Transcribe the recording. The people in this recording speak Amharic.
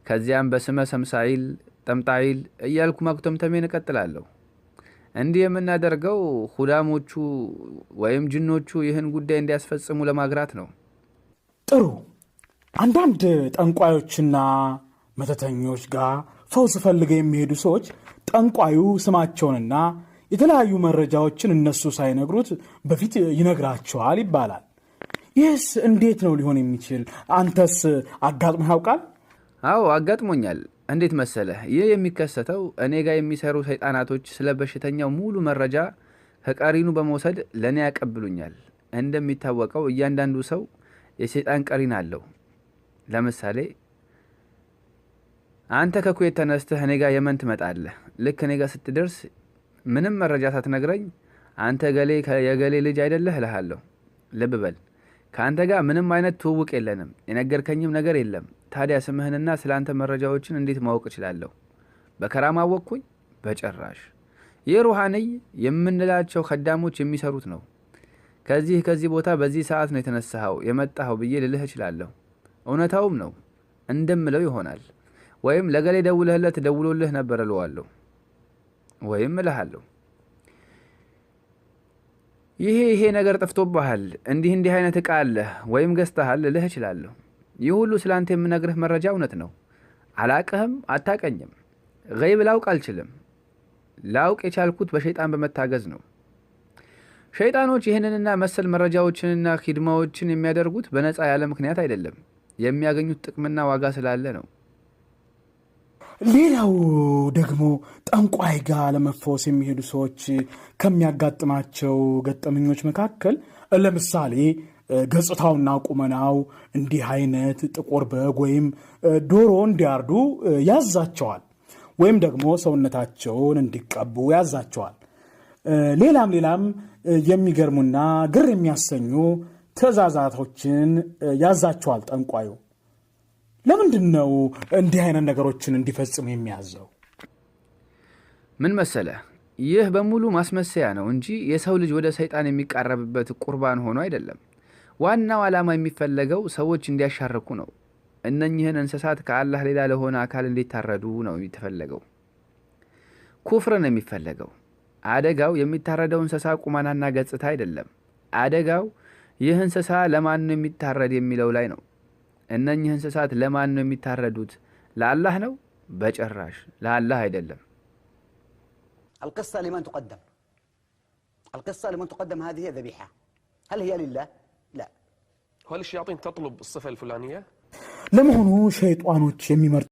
ከዚያም በስመ ሰምሳኢል ጠምጣኢል እያልኩ ማጉተምተሜን እቀጥላለሁ። እንዲህ የምናደርገው ሁዳሞቹ ወይም ጅኖቹ ይህን ጉዳይ እንዲያስፈጽሙ ለማግራት ነው። ጥሩ። አንዳንድ ጠንቋዮችና መተተኞች ጋር ፈውስ ፈልገው የሚሄዱ ሰዎች ጠንቋዩ ስማቸውንና የተለያዩ መረጃዎችን እነሱ ሳይነግሩት በፊት ይነግራቸዋል ይባላል። ይህስ እንዴት ነው ሊሆን የሚችል? አንተስ አጋጥሞ ያውቃል? አዎ፣ አጋጥሞኛል። እንዴት መሰለህ? ይህ የሚከሰተው እኔ ጋር የሚሰሩ ሰይጣናቶች ስለ በሽተኛው ሙሉ መረጃ ከቀሪኑ በመውሰድ ለእኔ ያቀብሉኛል። እንደሚታወቀው እያንዳንዱ ሰው የሰይጣን ቀሪን አለው። ለምሳሌ አንተ ከኩዌት ተነስተህ እኔ ጋር የመን ትመጣለህ። ልክ እኔ ጋር ስትደርስ ምንም መረጃ ሳትነግረኝ አንተ ገሌ የገሌ ልጅ አይደለህ እልሃለሁ። ልብ በል፣ ከአንተ ጋር ምንም አይነት ትውውቅ የለንም፣ የነገርከኝም ነገር የለም። ታዲያ ስምህንና ስለ አንተ መረጃዎችን እንዴት ማወቅ እችላለሁ? በከራማ አወቅኩኝ? በጭራሽ። ይህ ሩሃንይ የምንላቸው ከዳሞች የሚሰሩት ነው። ከዚህ ከዚህ ቦታ በዚህ ሰዓት ነው የተነሳኸው የመጣኸው ብዬ ልልህ እችላለሁ። እውነታውም ነው፣ እንደምለው ይሆናል። ወይም ለገሌ ደውለህለት ደውሎልህ ነበር እለዋለሁ ወይም እልሃለሁ። ይሄ ይሄ ነገር ጠፍቶብሃል፣ እንዲህ እንዲህ አይነት ዕቃ አለህ ወይም ገዝተሃል ልልህ እችላለሁ። ይህ ሁሉ ስለ አንተ የምነግርህ መረጃ እውነት ነው። አላቅህም፣ አታቀኝም። ገይብ ላውቅ አልችልም። ላውቅ የቻልኩት በሸይጣን በመታገዝ ነው። ሸይጣኖች ይህንንና መሰል መረጃዎችንና ኺድማዎችን የሚያደርጉት በነፃ ያለ ምክንያት አይደለም። የሚያገኙት ጥቅምና ዋጋ ስላለ ነው። ሌላው ደግሞ ጠንቋይ ጋር ለመፈወስ የሚሄዱ ሰዎች ከሚያጋጥማቸው ገጠመኞች መካከል ለምሳሌ ገጽታውና ቁመናው እንዲህ አይነት ጥቁር በግ ወይም ዶሮ እንዲያርዱ ያዛቸዋል፣ ወይም ደግሞ ሰውነታቸውን እንዲቀቡ ያዛቸዋል። ሌላም ሌላም የሚገርሙና ግር የሚያሰኙ ትዕዛዛቶችን ያዛቸዋል ጠንቋዩ። ለምንድን ነው እንዲህ አይነት ነገሮችን እንዲፈጽሙ የሚያዘው? ምን መሰለህ፣ ይህ በሙሉ ማስመሰያ ነው እንጂ የሰው ልጅ ወደ ሰይጣን የሚቃረብበት ቁርባን ሆኖ አይደለም። ዋናው ዓላማ የሚፈለገው ሰዎች እንዲያሻርኩ ነው። እነኝህን እንስሳት ከአላህ ሌላ ለሆነ አካል እንዲታረዱ ነው የተፈለገው። ኩፍር ነው የሚፈለገው። አደጋው የሚታረደው እንስሳ ቁመናና ገጽታ አይደለም። አደጋው ይህ እንስሳ ለማን ነው የሚታረድ የሚለው ላይ ነው። እነኝህ እንስሳት ለማን ነው የሚታረዱት? ለአላህ ነው? በጭራሽ ለአላህ አይደለም። القصة لمن تقدم؟ القصة لمن تقدم هذه الذبيحة؟ هل هي لله؟ لا. هل الشياطين تطلب الصفة الفلانية؟ ለመሆኑ ሸይጣኖች የሚመርጡት